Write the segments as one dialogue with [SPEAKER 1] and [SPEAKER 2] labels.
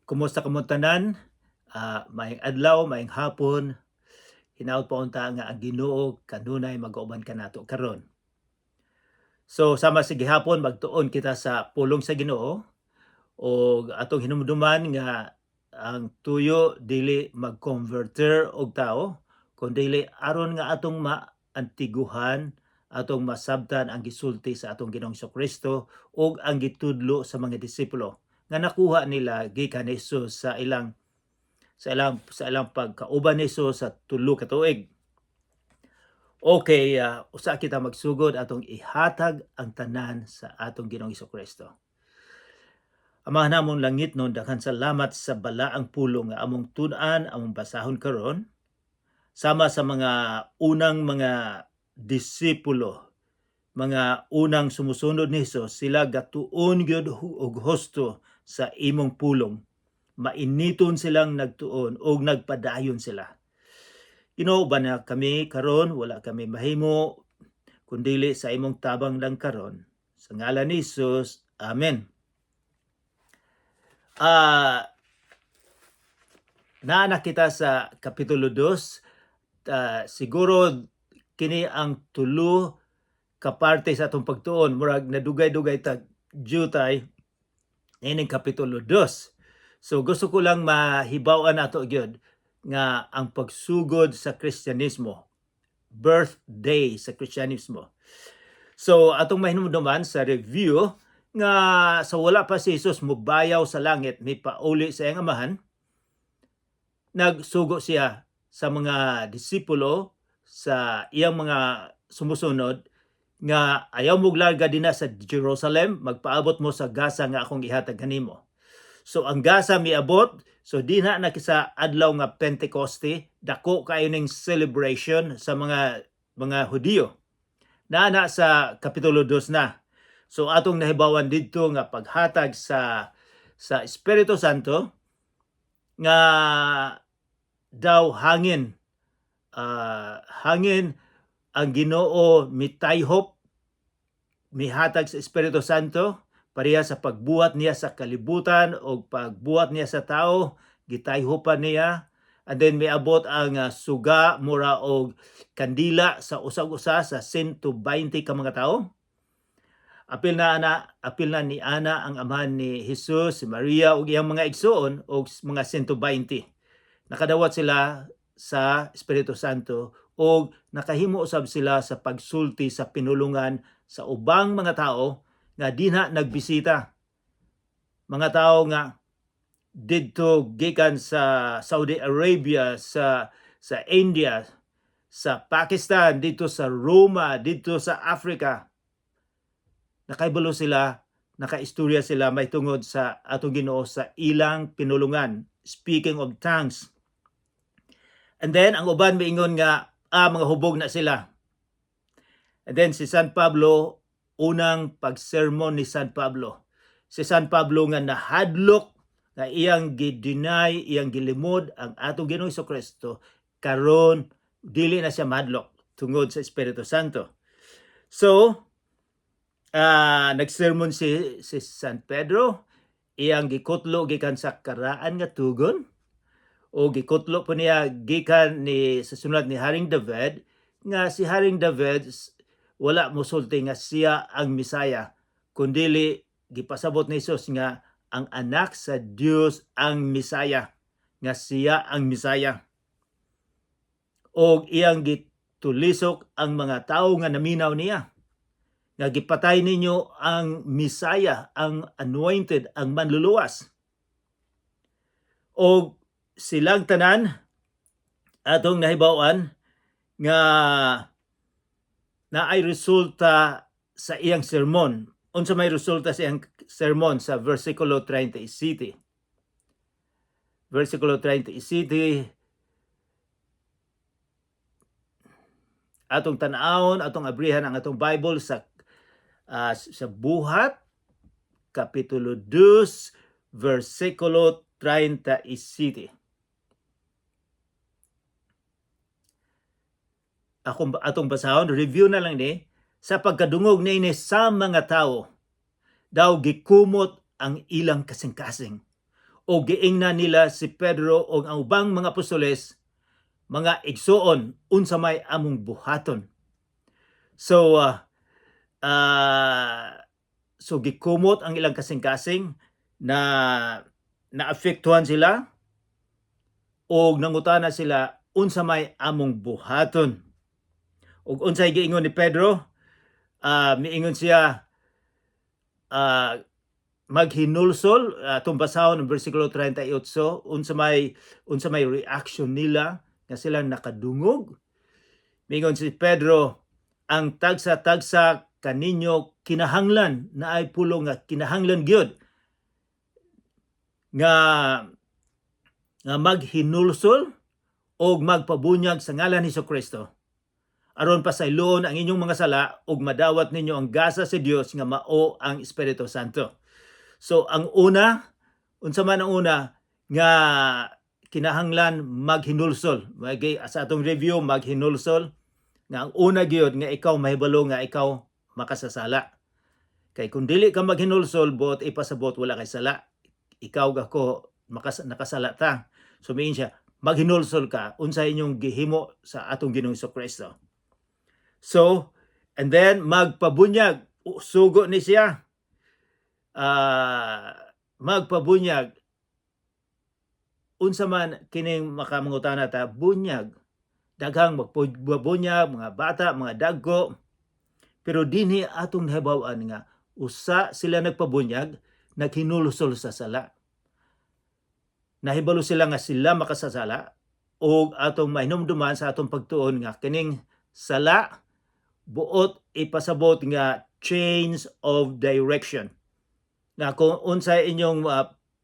[SPEAKER 1] Kumusta kamo tanan? Maayong adlaw, maayong hapon. Hinaot pa unta nga ang Ginoo kanunay magauban kanato karon. So sama sa gihapon, magtuon kita sa pulong sa Ginoo o atong hinumduman nga ang tuyo dili mag-converter og tao kundili aron nga atong maantiguhan, atong masabtan ang gisulti sa atong Ginoong Kristo ug ang gitudlo sa mga disipulo nga nakuha nila gikan ni Jesus sa ilang pagkauban ni Jesus sa 3 ka tuig. Okay, usa kita magsugod, atong ihatag ang tanan sa atong Ginoong Kristo. Ama namong langitnon, daghan salamat sa balaang pulong nga among tun-an, among basahon karon. Sama sa mga unang mga disipulo, mga unang sumusunod ni Jesus, sila gatuon gyud og husto sa imong pulong. Mainiton silang nagtuon og nagpadayon sila. Ginoo, ba na kami karon, wala kami mahimo kundili sa imong tabang lang karon. Sa ngalan ni Jesus, amen. Naa na kita sa kapitulo 2. Siguro kini ang tulo ka parte sa atong pagtuon. Murag nadugay-dugay ta jutay ining kapitulo 2. So gusto ko lang mahibaw-an nato gyud nga ang pagsugod sa Kristyanismo, birthday sa Kristyanismo. So atong mahinumduman sa review nga sa wala pa si Jesus mubayaw sa langit, mipauli sa iyang Amahan, nagsugo siya sa mga disipulo, sa iyang mga sumusunod, nga ayaw mo larga dinha sa Jerusalem, magpaabot mo sa gasa nga akong ihatag kanimo. So ang gasa miabot, so dinha na sa adlaw nga Pentecoste, dako kayo ning celebration sa mga Hudiyo. Naa na sa kapitulo 2 na. So atong nahibawan didto nga paghatag sa Espiritu Santo nga daw hangin, hangin ang Ginoo mitayhop, mihatag sa Espiritu Santo pareha sa pagbuhat niya sa kalibutan o pagbuhat niya sa tao, gitayhopan niya. And then miabot ang suga, mura og kandila sa usag-usa sa 120 ka mga tao. Apil na ni ana ang amahan ni Jesus, si Maria ug iyang mga igsuon og mga 120. Nakadawat sila sa Espiritu Santo ug nakahimo usab sila sa pagsulti sa pinulungan sa ubang mga tao nga dinha nagbisita. Mga tao nga didto gikan sa Saudi Arabia, sa India, sa Pakistan, dito sa Roma, dito sa Africa. Nakaibalo sila, nakaistorya sila may tungod sa atong Ginoo sa ilang pinulungan, speaking of tongues. And then ang uban miingon nga mga hubog na sila. And then si San Pablo, unang pagsermon ni San Pablo. Si San Pablo nga nahadlok nga iyang gi-deny, iyang gilimod ang atong Ginoong Kristo, karon dili na siya mahadlok tungod sa Espiritu Santo. So, nagsermon si San Pedro, iyang gikutlo gikan sa Karaan nga Tugon o gikutlo po niya gikan ni sa sulat ni Haring David, nga si Haring David wala mosulti nga siya ang Misaya, kundili gipasabot ni Jesus nga ang anak sa Dios ang Misaya, nga siya ang Misaya. Og iyang gitulisok ang mga tawo nga naminaw niya nga gipatay ninyo ang Misaya, ang anointed, ang manluluwas. Og silang tanan, atong nahibaw-an nga naay resulta sa iyang sermon. Unsa may resulta sa iyang sermon sa versikulo 37? Versikulo 37, atong tan-awon, atong abrihan ang atong Bible sa Buhat kapitulo 2 versikulo 37. Akong atong basahon, review na lang ni, sa pagkadungog niini sa mga tawo, daw gikumot ang ilang kasing-kasing. O giingnan nila si Pedro o ang ubang mga apostoles, "Mga igsuon, unsa may among buhaton?" So gikumot ang ilang kasing-kasing na naapektuhan sila og nangutana sila, "Unsa may among buhaton?" Ug unsay giingon ni Pedro? Miingon siya, maghinulsol. Atong basahon ang bersikulo 38, unsa may reaction nila nga sila nakadungog. Miingon si Pedro, "Ang tagsa-tagsa kaninyo kinahanglan," na ay pulong nga kinahanglan gyud, nga maghinulsol og magpabunyag sa ngalan ni Kristo aron pasayloon ang inyong mga sala ug madawat ninyo ang gasa sa Dios nga mao ang Espiritu Santo. So ang una, unsa man ang una nga kinahanglan? Maghinulsol. Magi sa atong review, maghinulsol nga ang una gyud nga ikaw mahibalo nga ikaw makasasala. Kay kung dili ka maghinulsol, buot ipasabot wala kay sala. Ikaw gako nakasala ta. So miingon siya, maghinulsol ka unsa inyong gihimo sa atong Ginoong Kristo. So, and then magpabunyag, sugo ni siya. Magpabunyag, unsa man kining makamangutana ta bunyag? Daghang magpabunyag, mga bata, mga dagko, pero dinhi atong nahibaw-an nga usa sila nagpabunyag, naghinulsol sa sala, nahibalo sila nga sila makasasala, ug atong mahinumduman sa atong pagtuon nga kining sala buot ipasabot nga change of direction, na kung unsay inyong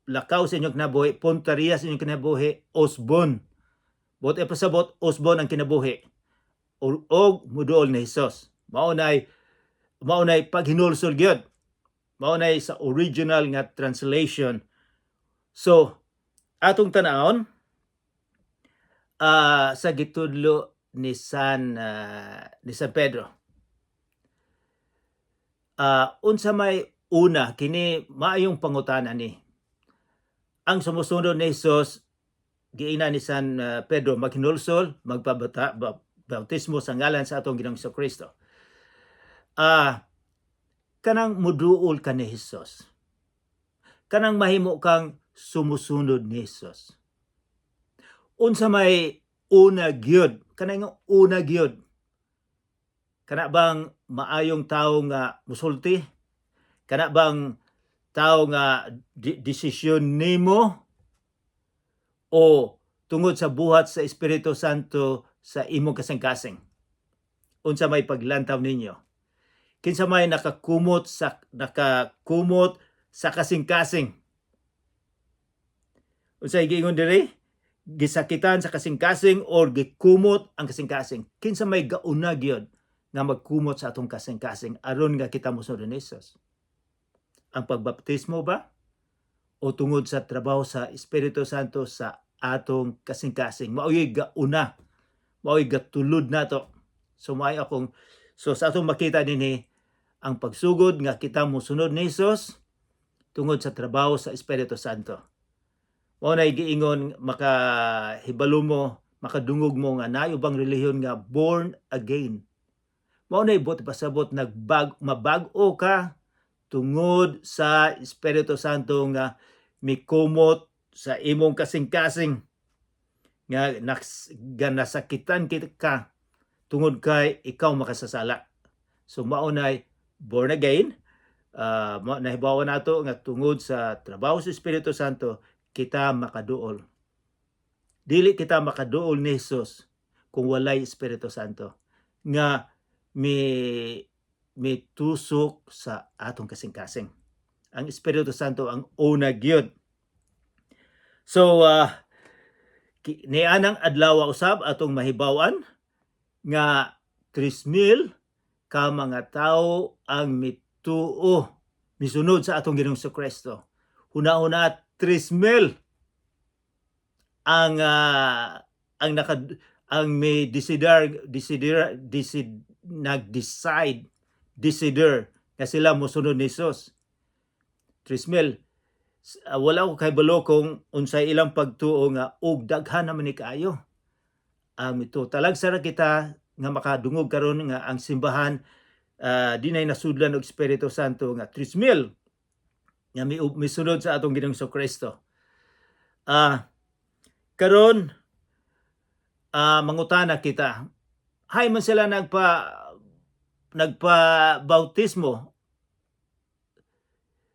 [SPEAKER 1] lakaw sa inyong kinabuhi, punteriya sa inyong kinabuhi, usbon. Buot ipasabot, usbon ang kinabuhi. Og muduol ni Hesus. Mao nay paghinulsol gyud. Mao nay sa original nga translation. So, atong tanawon sa gitudlo ni San Pedro. Unsa may una? Kini maayong pangutana ni. Ang sumusunod ni Hesus, giingnan ni San Pedro, maghinulsol, magpabata bautismo sa ngalan sa atong Ginoong Kristo. Kanang muduol ka ni Hesus. Kanang mahimo kang sumusunod ni Hesus. Unsa may una gyud? Kanang una gyud. Kana bang maayong tawo nga musulti? Kana bang tawo nga desisyon nimo o tungod sa buhat sa Espiritu Santo sa imong kasing-kasing? Unsa may paglantaw ninyo? Kinsa may nakakumot sa kasing-kasing? Unsay giingon diri? Gisakitan sa kasing-kasing or gikumot ang kasing-kasing? Kinsa may gauna gyud nga magkumot sa atong kasing-kasing aron nga kita mosunod ni Jesus? Ang pagbaptismo ba? O tungod sa trabaho sa Espiritu Santo sa atong kasing-kasing? Mao'y gauna. Mao'y gatulod nato. So may akong so sa atong makita dinhi, ang pagsugod nga kita mosunod ni Jesus tungod sa trabaho sa Espiritu Santo. Mao na giingon, makahibalo mo, makadungog mo nga naay ubang relihiyon nga born again. Mao na buot pasabot mabag-o ka tungod sa Espiritu Santo nga mikumot sa imong kasing-kasing nga nasakitan kita ka tungod kay ikaw makasasala. So mao nay born again. Nahibaw nato nga tungod sa trabaho sa Espiritu Santo kita makaduol. Dili kita makaduol ni Jesus kung walay Espiritu Santo nga mi tusok sa atong kasing-kasing. Ang Espiritu Santo ang una gyud. So nianang adlaw usab atong mahibaw-an nga 3,000 ka mga tawo ang mituo, misunod sa atong Ginoong Kristo. Huna-huna, 3,000 ang naka ang may decider decider decide nag-decide decider nga sila mosunod ni Jesus. 3,000. Wala ko kahibalo kung unsay ilang pagtuo nga og daghan naman ni kaayo. Ang ito talagsa ra kita nga makadungog karon nga ang simbahan dinay nasudlan og Espiritu Santo nga 3,000 nga misunod sa atong Ginoong Kristo. Karon, mangutana kita. Hay man sila nagpa bautismo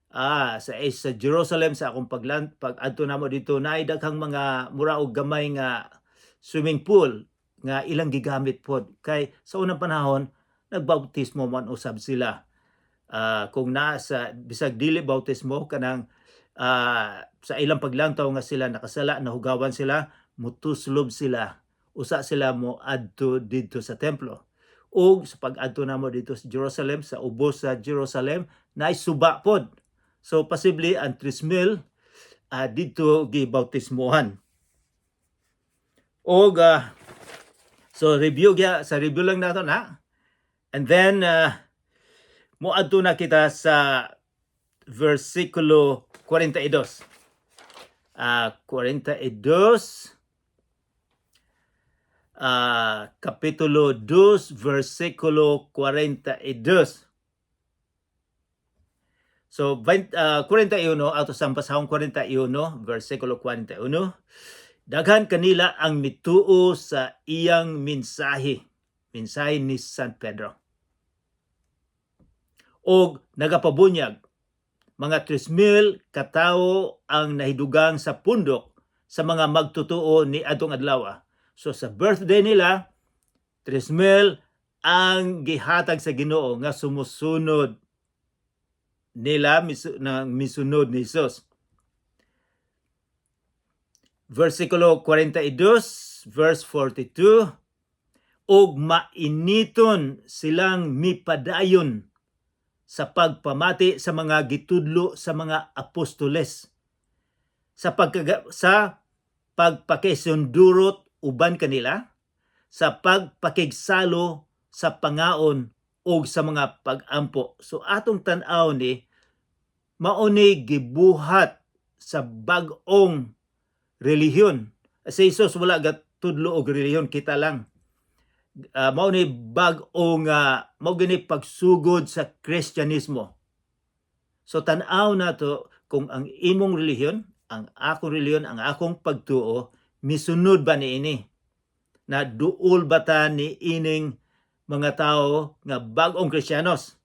[SPEAKER 1] sa Jerusalem. Sa akong pag adto namo dito, naay daghang mga mura og gamay nga swimming pool nga ilang gigamit pod kay sa unang panahon nagbautismo man usab sila. Kung naa sa bisag dili bautismo, kanang sa ilang paglantaw nga sila nakasala, nahugawan sila, mutuslob sila, usa sila mo adto didto sa templo. Ug sa pag-adto namo dito sa Jerusalem, sa ubos sa Jerusalem naay suba pod. So posible ang 3,000 didto gibautismohan. Og so review gya sa review lang nato na. And then moadto na kita sa versikulo 42. 42, kapitulo 2, versikulo 42. So 20, 41 ato sa basahon, 41, versikulo 41. Daghan kanila ang mituo sa iyang mensahe, mensahe ni San Pedro. Og nagapabunyag, mga 3,000 katawo ang nahidugang sa pundok sa mga magtutuo ni adtong adlaw. So sa birthday nila, 3,000 ang gihatag sa Ginoo nga sumusunod nila na misunod ni Jesus. Versikulo 42, verse 42, ug mainiton silang mipadayon sa pagpamati sa mga gitudlo sa mga apostoles, sa pagpakisundurot uban kanila, sa pagpakigsalo sa pangaon ug sa mga pag-ampo. So atong tan-aw ni mao ni gibuhat sa bag-ong relihiyon. Si Jesus wala gatudlo og relihiyon, kita lang. Mao ni bag-ong mao gini pagsugod sa Kristyanismo. So tan-aw nato kung ang imong relihiyon, ang akong relihiyon, ang akong pagtuo misunod ba niini? Na duol ba ta ni ining mga tao nga bag-ong Kristiyanos?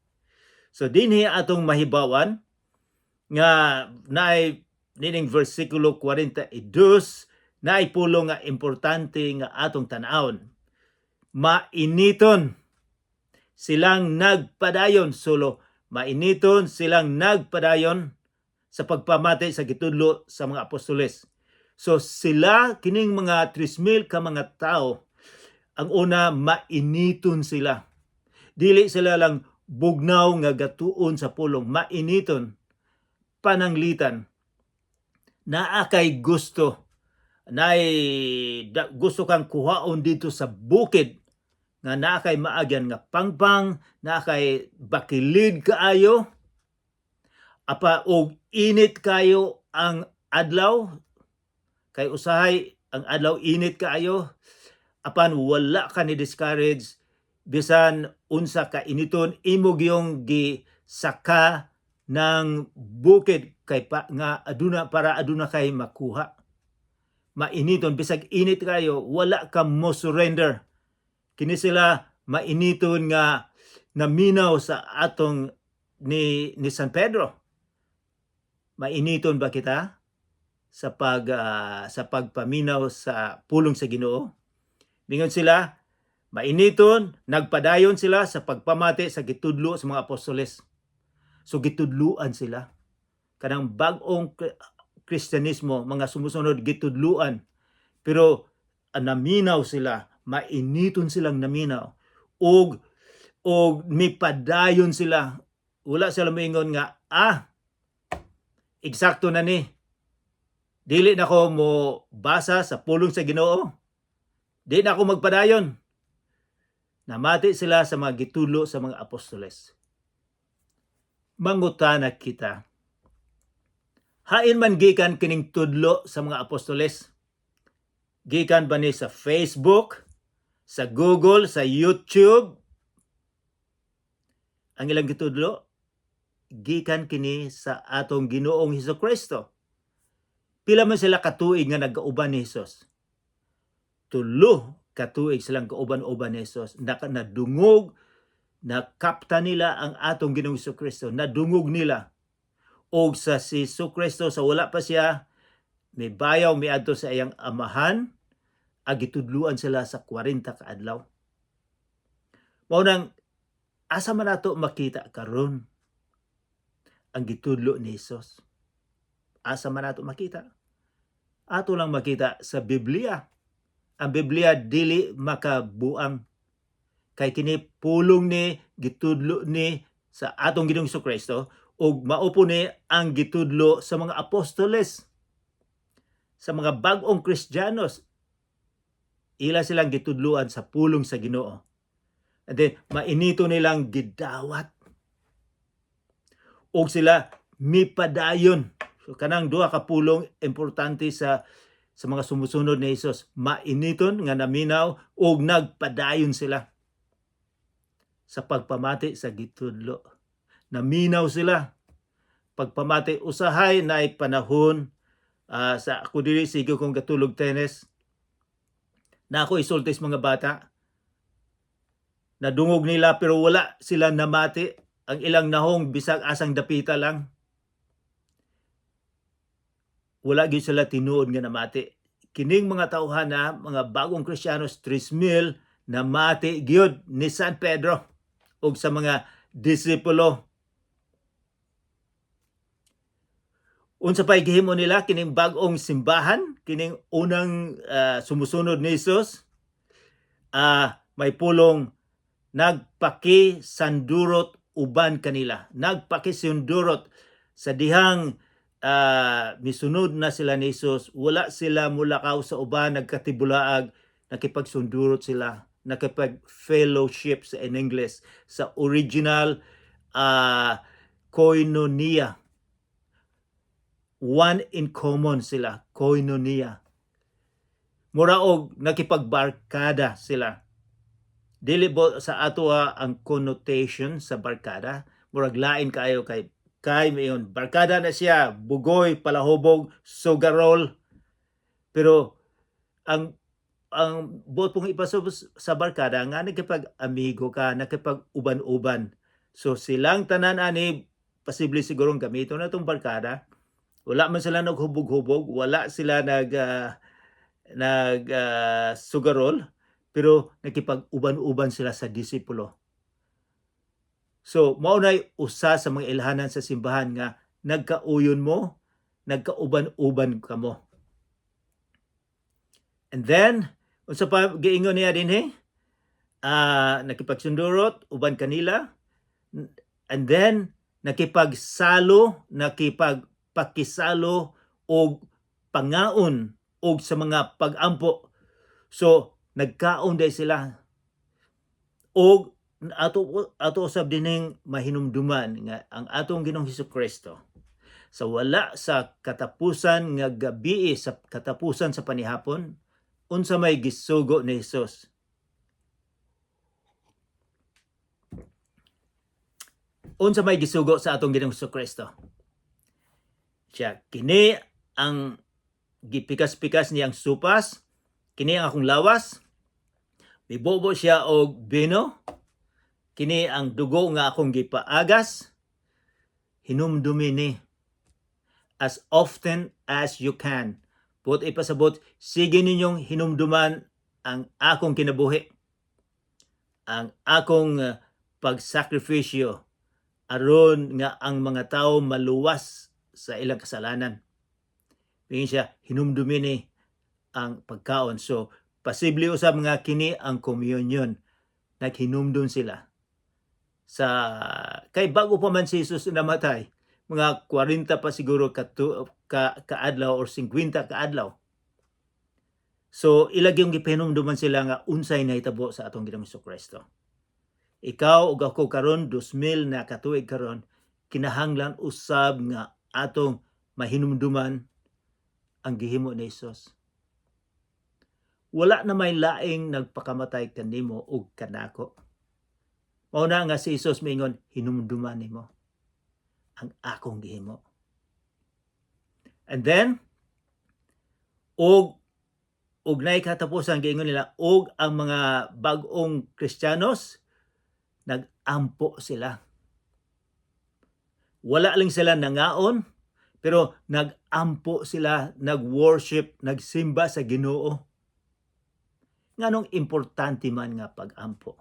[SPEAKER 1] So dinhi atong mahibawan nga naay nining versikulo 42, naay pulo nga importante nga atong tan-awon. Mainiton silang nagpadayon, solo mainiton silang nagpadayon sa pagpamati sa gitudlo sa mga apostoles. So sila, kining mga 3,000 ka mga tao, ang una, mainiton sila. Dili sila lang bugnaw nga gatuon sa pulong, mainiton, pananglitan. Naa kay gusto, naay gusto kang kuhaon dito sa bukid nga naa kay maagyan nga pangpang, naa kay bakilid kaayo, apa og init kayo ang adlaw, kay usahay ang adlaw init kaayo, apan wala ka ni discourage. Bisan unsa ka initon, imo gyung gisaka ng bukid kay pa, nga aduna para aduna kay makuha. Mainiton bisag init kayo, wala ka mo surrender. Kini sila mainiton nga naminaw sa atong ni San Pedro. Mainiton ba kita sa pagpaminaw sa pulong sa Ginoo? Mingon sila, mainiton, nagpadayon sila sa pagpamati sa gitudlo sa mga apostoles. So gitudluan sila. Kanang bag-ong Kristyanismo, mga sumusunod, gitudluan. Pero naminaw sila, mainiton silang naminaw. Og mipadayon sila. Wala sila moingon nga, "Ah, eksakto na ni. Dili na ko mo basa sa pulong sa Ginoo. Di na ako magpadayon." Namati sila sa mga gitudlo sa mga apostoles. Mangutana kita. Hain man gikan kining tudlo sa mga apostoles? Gikan ba ni sa Facebook, sa Google, sa YouTube? Ang ilang gitudlo, gikan kini sa atong Ginoong Hesus Kristo. Pila man sila katuig nga nagkauban ni Hesus? 3 katuig silang kauban-uban ni Hesus. Nadungog, nakapta nila ang atong Ginoong Hesus Kristo. Nadungog nila. Og sa si Hesus Kristo, sa wala pa siya mibayaw miadto sa iyang Amahan, gitudluan sila sa 40 ka adlaw. Mao nang asa man nato makita karon ang gitudlo ni Hesus? Asa man nato makita? Ato lang makita sa Biblia. Ang Biblia dili makabuang. Kay kini pulong ni, gitudlo ni sa atong Ginoong Kristo ug mao po ni ang gitudlo sa mga apostoles, sa mga bag-ong Kristiyanos. Ila silang gitudloan sa pulong sa Ginoo. And then mainito nilang gidawat. Og sila mipadayon. So kanang duha ka pulong importante sa mga sumusunod ni Hesus. Mainiton nga naminaw ug nagpadayon sila sa pagpamati sa gitudlo. Naminaw sila. Pagpamati, usahay na panahon sa ako diri sige kong gatulog tennis. Na ako isulti sa mga bata. Nadungog nila pero wala sila namati. Ang ilang nahong bisag asang dapita lang. Wala gyud sila tinuod nga namati. Kining mga tawhan na mga bagong Kristiyanos, 3,000, namati gyud ni San Pedro ug sa mga disipulo. Unsa pay gihimo nila kining bag-ong simbahan, kining unang sumusunod ni Jesus? May pulong nagpakisandurot uban kanila. Nagpakisandurot sa dihang misunod na sila ni Jesus, wala sila mulakaw sa uban, nagkatibulaag, nakipagsundurot sila, nakipag-fellowship sa in English, sa original koinonia. One in common sila, koinonia. Mura og nakipagbarkada sila. Dili bo sa ato ang connotation sa barkada, murag lain kaayo kay mayon barkada na siya, bugoy, palahubog, sugarol. Pero ang buot pong ipasubos sa barkada nga nakipag-amigo ka, nakipag-uban-uban. So silang tanan ani posible sigurong gamiton na tong barkada. Wala man sila naghubog-hubog, wala sila nag sugarol, pero nakipag-uban-uban sila sa disipulo. So mao nay usa sa mga ilhanan sa simbahan nga nagkauyon mo, nagkauban-uban kamo. And then unsa pa giingon niya dinhi? Nakipagsundurot uban kanila and then nakipagsalo, nakipagpakisalo og pangaon og sa mga pagampo. So nagkaon day sila. Og ato usab dining mahinumduman nga ang atong Ginoong Hesus Kristo sa wala sa katapusan nga gabi, sa katapusan sa panihapon, unsa may gisugo ni Hesus? Unsa may gisugo sa atong Ginoong Hesus Kristo? Siya kini ang gipikas-pikas niyang supas, kini ang akong lawas. Mibobo siya og bino, kini ang dugo nga akong gipaagas, hinumdumi ni as often as you can. Buot ipasabot, sige ninyong hinumduman ang akong kinabuhi, ang akong pagsakripisyo aron nga ang mga tao maluwas sa ilang kasalanan. Ingon siya, hinumdumi ni ang pagkaon. So, posible usab nga kini ang communion. Naghinumdum sila. Sa kay bago pa man si Jesus namatay, mga 40 pa siguro kaadlaw or 50 kaadlaw. So ila gyung gipahinumduman sila nga unsay nahitabo sa atong Ginoong Kristo. Ikaw ug ako karon, 2000 na katuig karon, kinahanglan usab nga atong Mahinumduman ang gihimo ni Hesus. Wala na may laing nagpakamatay kanimo ug kanako. Mao na nga si Hesus miingon, "Hinumduman nimo ang akong gihimo." And then, og nay katapusan, giingon nila, og ang mga bag-ong Kristiyanos nag-ampo sila. Wala lang sila nangaon, pero nag-ampo sila, nag-worship, nagsimba sa Ginoo. Nganong importante man nga pag-ampo?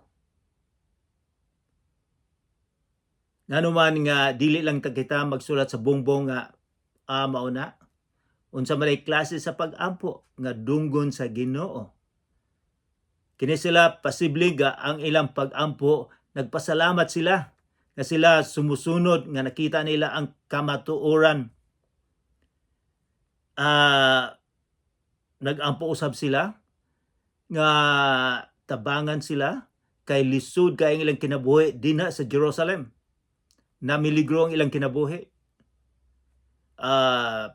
[SPEAKER 1] Ngano man nga dili lang ta kita magsulat sa bongbong nga mao na? Unsa man ay klase sa pag-ampo nga dunggon sa Ginoo? Kini sila, posible nga ang ilang pag-ampo, nagpasalamat sila nga sila sumusunod, nga nakita nila ang kamatuoran. Nag-ampo usab sila nga tabangan sila kay lisod kay ang ilang kinabuhi dinha sa Jerusalem. Namiligro ang ilang kinabuhi.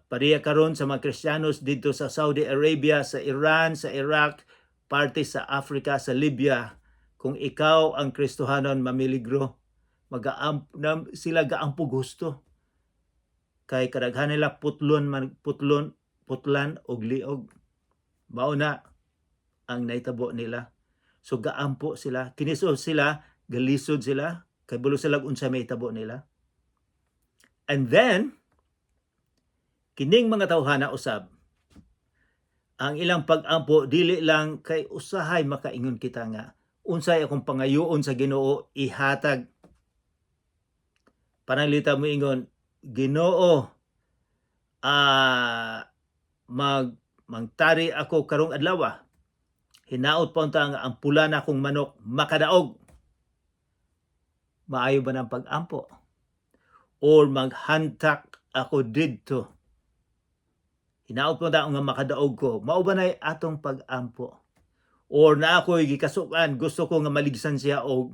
[SPEAKER 1] Pareha karon sa mga Kristiyanos didto sa Saudi Arabia, sa Iran, sa Iraq, parte sa Africa, sa Libya. Kung ikaw ang Kristohanon, mamiligro. Magaamp, na, sila gaampo gusto. Kay kadaghan nila putlon man, putlon, putlan og liog. Mao na ang nahitabo nila. So gaampo sila, kiniso sila, galisod sila, kay bulo sila unsa may hitabo nila. And then kining mga tawhana usab, ang ilang pag-ampo dili lang kay usahay makaingon kita nga unsay akong pangayoon sa Ginoo, ihatag. Pananglita mo ingon, "Ginoo, mangtari ako karong adlaw. Hinaot pa unta nga ang pula na akong manok makadaog." Maayo ba ng pag-ampo? Or maghantak ako didto. Hinaot pa unta nga makadaog ko. Mao ba nay atong pag-ampo? Or na ako'y gikasukan, gusto ko nga maligsan siya og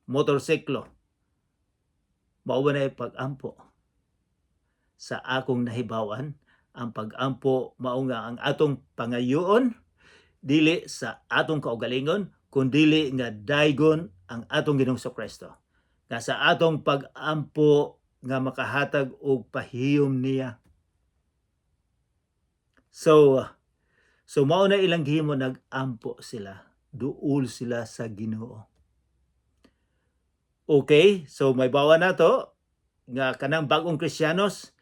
[SPEAKER 1] motorsiklo. Mao ba nay pag-ampo? Sa akong nahibawan, ang pag-ampo mao nga ang atong pangayoon dili sa atong kaugalingon kundili nga daygon ang atong Ginoong Kristo. Nga sa atong pag-ampo nga makahatag og pahiyom niya. So mao na ilang gihimo, nag-ampo sila. Duol sila sa Ginoo. Okay, so may bawa na to nga kanang bagong Kristiyanos,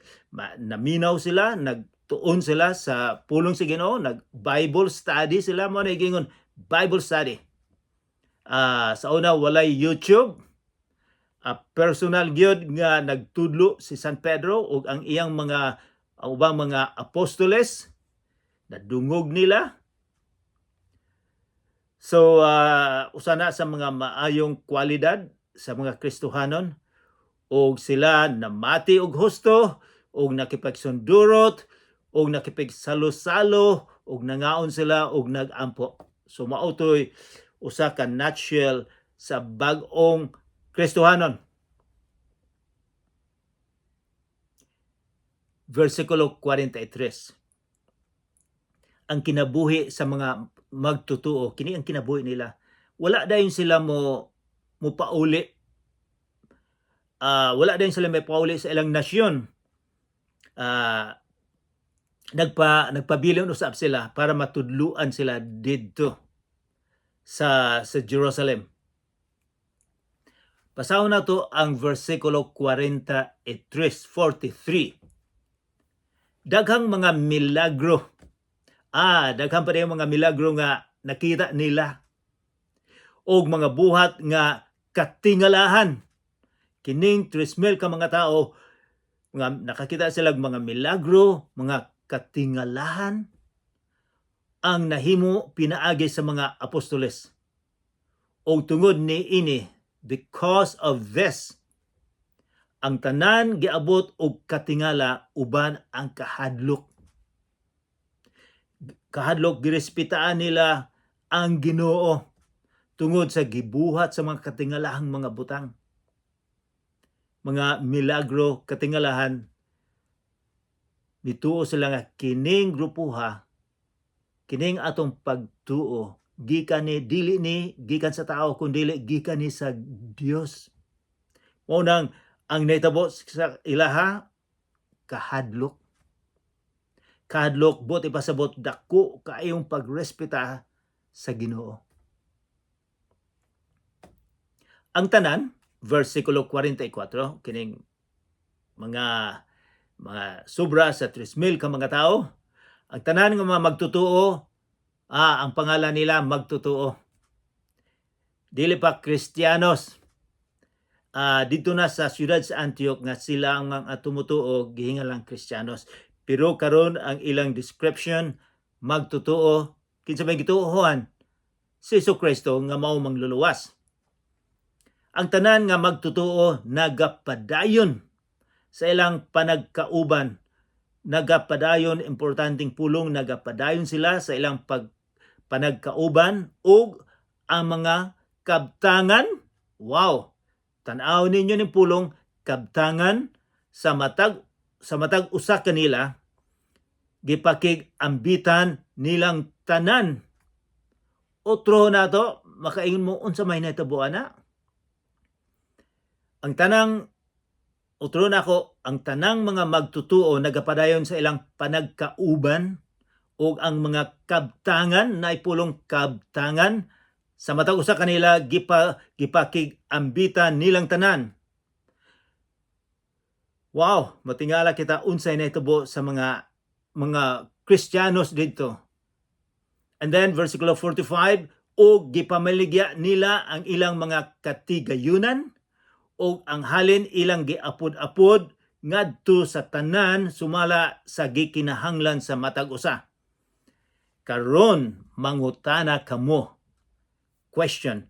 [SPEAKER 1] naminaw sila, nagtuon sila sa pulong sa Ginoo, nag Bible study sila. Mo na gingon Bible study. Sa una walay YouTube, personal gyud nga nagtudlo si San Pedro ug ang iyang mga ang ubang mga apostoles, nadungog nila. So usa na sa mga maayong kwalidad sa mga Kristohanon, og sila namati og husto og nakipagsundurot og nakipagsalo-salo og nangaon sila og nagampo. So mao toy usa ka nutshell sa bag-ong Kristohanon. Versikulo 43. Ang kinabuhi sa mga magtutuo, kini ang kinabuhi nila. Wala dayon sila mo pauli. Wala dayon sila may pauli sa ilang nasyon. Nagpabilin usab sila para matudluan sila didto sa Jerusalem. Basahon nato ang versikulo 43, 43. Daghang mga milagro. Daghan pa rin mga milagro nga nakita nila. Og mga buhat nga katingalahan. Kining 3,000 ka mga tao nga nakakita sila og mga milagro, mga katingalahan ang nahimo pinaagi sa mga apostoles. Og tungod ni ini, because of this, ang tanan giabot og katingala uban ang kahadlok. Kahadlok, girespetaan nila ang Ginoo tungod sa gibuhat sa mga katingalahang mga butang. Mga milagro, katingalahan. Mituo sila nga kining grupuha, kining atong pagtuo, gikan ni, dili ni gikan sa tao, kundi gikan ni sa Dios. Mao nang ang nahitabo sa ilaha, kahadlok. Kahadlok, buot ipasabot, dako kaayong pagrespeta sa Ginoo. Ang tanan, versikulo 44, kining mga sobra sa 3,000 ka mga tao, ang tanan nga mga magtutuo, ang pangalan nila magtutuo. Dili pa Kristiyanos. Dito na sa siyudad sa Antioch nga sila ang mga tumutuo, gihingalang Kristiyanos. Pero karon ang ilang description, magtutuo. Kinsa may gituohan? Si Jesu Kristo nga mao mangluluwas. Ang tanan nga magtutuo nagapadayon sa ilang panagkauban. Nagapadayon, importanteng pulong, nagapadayon sila sa ilang panagkauban ug ang mga kabtangan. Wow! Tan-aw ninyo ning pulong kabtangan sa matag usa kanila gipakig ambitan nilang tanan. Otro na to, makaingon mo, unsa may nahitabo ana? Ang tanang otro na ako, ang tanang mga magtutuo nagapadayon sa ilang panagkauban ug ang mga kabtangan, na ipulong kabtangan sa matag usa kanila gipakig ambitan nilang tanan. Wow, matingala kita unsay nahitabo sa mga Kristiyanos didto. And then versikulo 45, og gipamaligya nila ang ilang mga katigayunan ug ang halin ilang giapod-apod ngadto sa tanan sumala sa gikinahanglan sa matag usa. Karon mangutana kamo. Question.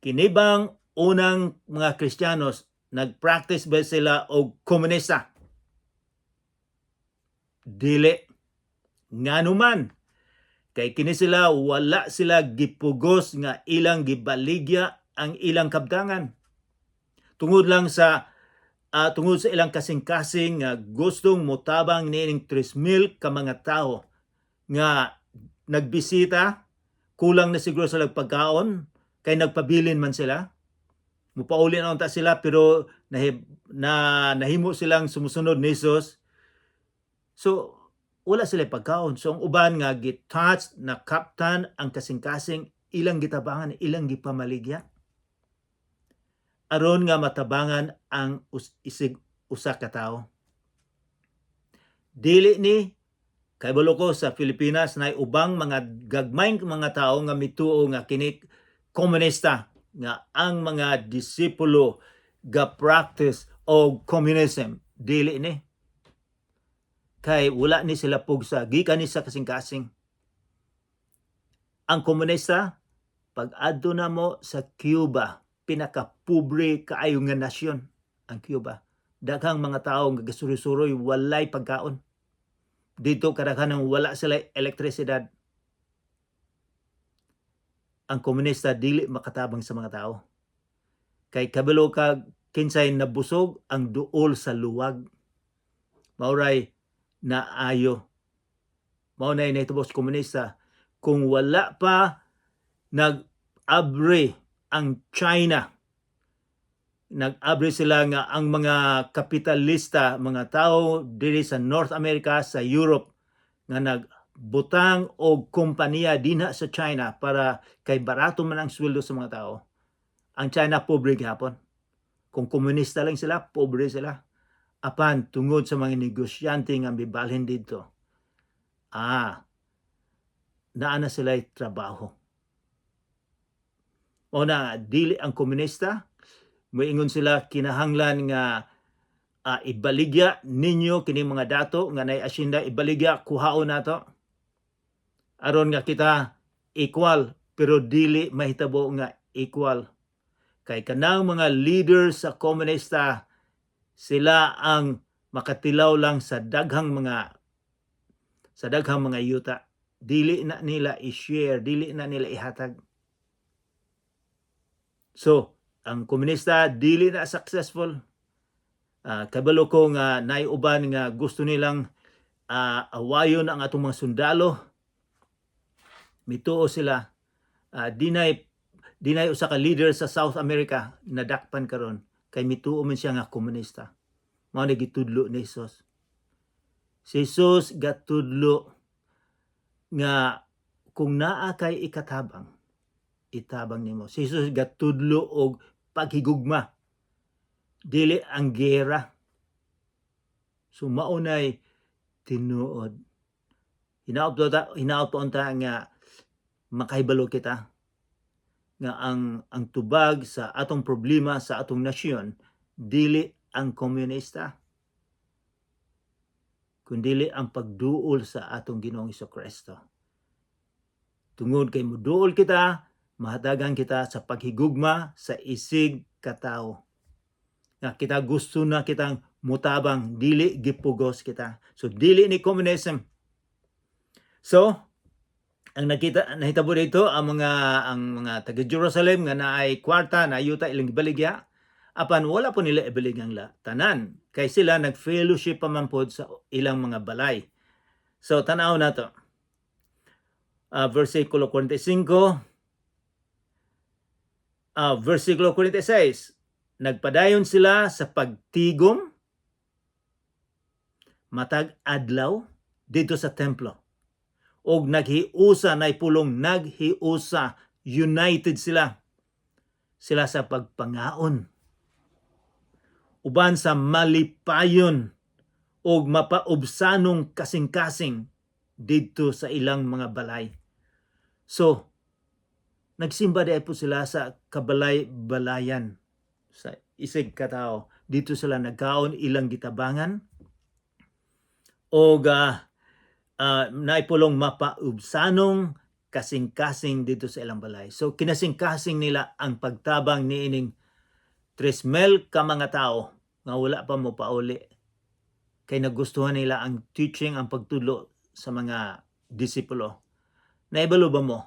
[SPEAKER 1] Kini bang unang mga Kristiyanos, nag-practice ba sila og komunista? Dili. Ngano man? Kay kini sila, wala sila gipugos nga ilang gibaligya ang ilang kabtangan. Tungod sa ilang kasing-kasing nga gustong motabang niining 3,000 ka mga tao nga nagbisita, kulang na siguro sa pagkaon kay nagpabilin man sila. Mupauli na unta sila, pero nahimo silang sumusunod ni Jesus. So wala sila pagkaon. So ang uban nga gi-touch na kaptan ang kasing-kasing, ilang gitabangan, ilang gipamaligya aron nga matabangan ang isig usa ka tawo. Dili ni kay balo ko sa Pilipinas na ubang mga gagmayng mga tao nga mituo nga kini komunista, nga ang mga disipulo ga practice og communism. Dili ni, kay wala ni sila pugsa, gikan ni sa kasing-kasing. Ang komunista, pag adto na mo sa Cuba, pinakapobre kaayo nga nasyon ang Cuba. Daghang mga tao nga gasuroy-suroy, walay pagkaon. Dito kadaghanan wala sila elektrisidad. Ang komunista dili makatabang sa mga tao. Kay kabalo ka kinsay nabusog, ang duol sa luwag. Mauray naayo. Mao na nahitabo sa komunista. Kung wala pa nag-abre ang China, nag-abre sila nga ang mga kapitalista, mga tao diri sa North America, sa Europe, nga nagbutang og kompanya dinha sa China para kay barato man ang sweldo sa mga tao. Ang China, pobre gihapon. Kung komunista lang sila, pobre sila. Apan tungod sa mga negosyante nga mibalhin didto, naa na sila trabaho. O na dili ang komunista, moingon sila kinahanglan nga ibaligya ninyo kini mga dato nga nay asyenda, ibaligya, kuhaon nato aron nga kita equal, pero dili mahitabo nga equal kay kanang mga leaders sa komunista, sila ang makatilaw lang sa daghang mga yuta. Dili na nila i-share, dili na nila ihatag. So ang komunista dili na successful. Kabalo ko nga naay uban nga gusto nilang Awayon ang atong mga sundalo. Mituo sila. Dinay usa ka leader sa South America nadakpan karon kay mituo man siya nga komunista. Mao ni gitudlo ni Jesus. Si Jesus gatudlo nga kung naa kay ikatabang, itabang nimo. Si Jesus gatudlo og paghigugma, dili ang gera. So maunay tinuod. Hinaot unta nga makahibalo kita nga ang tubag sa atong problema sa atong nasyon dili ang komunista kundili ang pagduol sa atong Ginoong Kristo. Tungod kay muduol kita, mahatagan kita sa paghigugma sa isig katawo. Nga kita gusto na kitang mutabang, dili gipugos kita. So dili ni communism. So, ang nakita nahitabo dito ang mga taga Jerusalem nga naay kwarta na yuta ilang gibaligya, apan wala po nila ibalig ang tanan kay sila nag-fellowship pa man pod sa ilang mga balay. So tanaw nato. Versikulo 45, versikulo 46, nagpadayon sila sa pagtigom matag adlaw dito sa templo og naghiusa, nay pulong naghiusa, united sila sila sa pagpangaon uban sa malipayon og mapaubsanong kasing-kasing didto sa ilang mga balay. So, nagsimba diay po sila sa kabalay-balayan sa isig katao. Dito sila nagkaon, ilang gitabangan og naipulong mapaubsanong kasing-kasing dito sa ilang balay. So kinasing-kasing nila ang pagtabang niining 3,000 ka mga tao nga wala pa mo pauli kay nagustuhan nila ang teaching, ang pagtudlo sa mga disipulo. Naibalo ba mo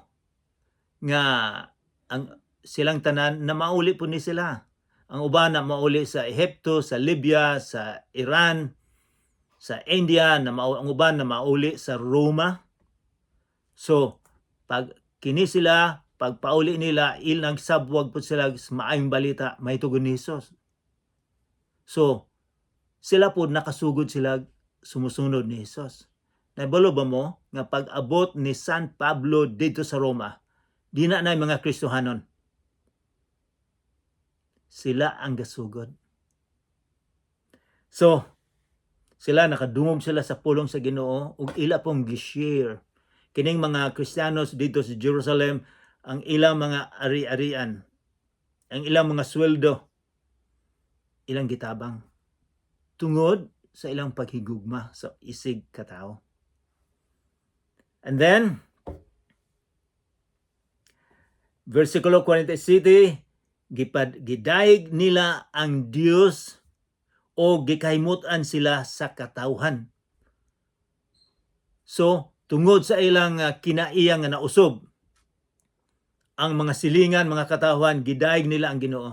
[SPEAKER 1] nga ang silang tanan na mauli po ni sila? Ang uban na mauli sa Ehipto, sa Libya, sa Iran, sa India, na ang uban na mauli sa Roma. So, pag kini sila, pag pauli nila, il nagsabwag po sila sa maayong balita, may tugon ni Jesus. So, sila po nakasugod sila sumusunod ni Jesus. Naibalo ba mo nga pag-abot ni San Pablo dito sa Roma, di na na mga Kristohanon? Sila ang gasugod. So, sila nakadungog sila sa pulong sa Ginoo ug ila pong gi-share kining mga Kristiyanos dito sa Jerusalem ang ilang mga ari-arian, ang ilang mga sweldo, ilang gitabang tungod sa ilang paghigugma sa isig katao. And then, versikulo 47, gipad gidayeg nila ang Dios o gikahimutan sila sa katawhan. So, tungod sa ilang kinaiya nga nausob, ang mga silingan, mga katawhan, gidayeg nila ang Ginoo.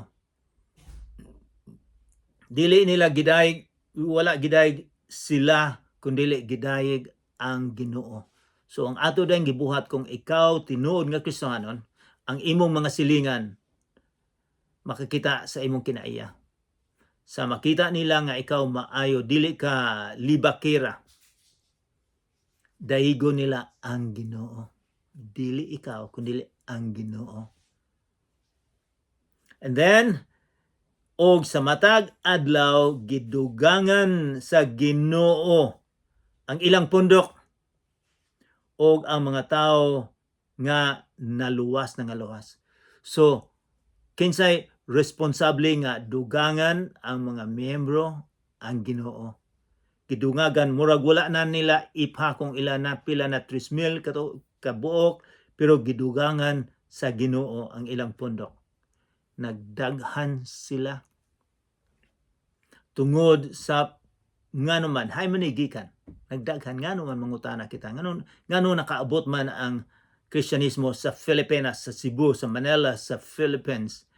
[SPEAKER 1] Dili nila gidayeg, wala gidayeg sila, kundili gidayeg ang Ginoo. So ang ato din gibuhat kung ikaw tinuod nga Kristohanon, ang imong mga silingan makakita sa imong kinaiya. Sa makita nila nga ikaw maayo, dili ka libakira. Daigo nila ang Ginoo. Dili ikaw, kundi ang Ginoo. And then, og sa matag adlaw gidugangan sa Ginoo ang ilang pundok og ang mga tao nga naluwas na nga luwas. So, kinsay responsable nga dugangan ang mga miyembro? Ang Ginoo. Gidungagan, murag wala na nila ipha kung ila na pila na 3,000 kato kabuok, pero gidugangan sa Ginoo ang ilang pundok. Nagdaghan sila tungod sa ngano man hay man gikan nagdaghan? Ngano man, mangutana kita, ngano ngano nakaabot man ang Kristyanismo sa Pilipinas, sa Cebu, sa Manila, sa Philippines?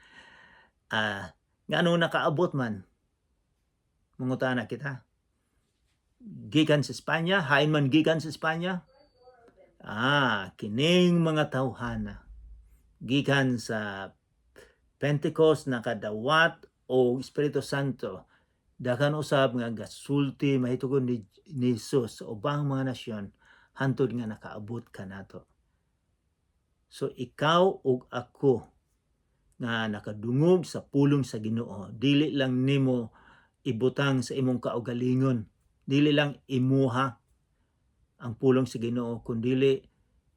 [SPEAKER 1] Ngano nakaabot man, mangutana kita. Gikan sa Espanya, hain man gikan sa Espanya? Ah, kining mga tawhana gikan sa Pentecost nakadawat og Espiritu Santo, daghan usab nga gasulti mahitungod ni Jesus sa ubang mga nasyon hantod nga nakaabot kanato. So ikaw ug ako nga nakadungog sa pulong sa Ginoo, dili lang nimo ibutang sa imong kaugalingon, dili lang imuha ang pulong sa Ginoo, kundili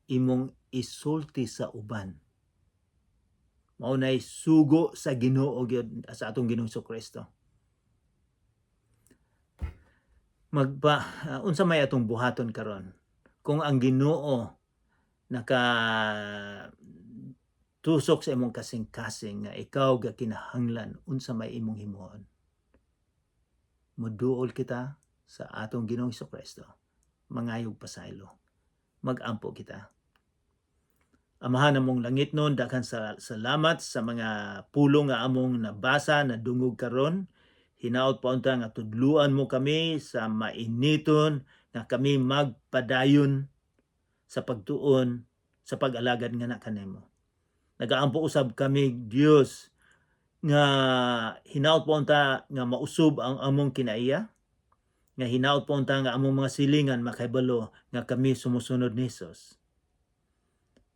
[SPEAKER 1] imong isulti sa uban. Mao nay sugo sa Ginoo gyud sa atong Ginoong Kristo. Magpa unsa may atong buhaton karon? Kung ang Ginoo naka tusok sa imong kasing-kasing nga ikaw gakinahanglan, unsa may imong himuon? Muduol kita sa atong Ginoong Kristo. Mangayog pasaylo. Magampo kita. Amahan namong langitnon, daghan sa salamat sa mga pulong nga among nabasa, nadungog karon. Hinaot pa unta nga tudluan mo kami sa mainiton nga kami magpadayon sa pagtuon sa pag-alagad nga na kanimo. Nagaampo usab kami, Dios, nga hinaot po unta nga mausob ang among kinaiya, nga hinaot po unta nga among mga silingan makahibalo nga kami sumusunod ni Jesus.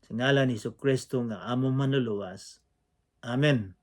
[SPEAKER 1] Sa ngalan ni Kristo nga among Manluluwas. Amen.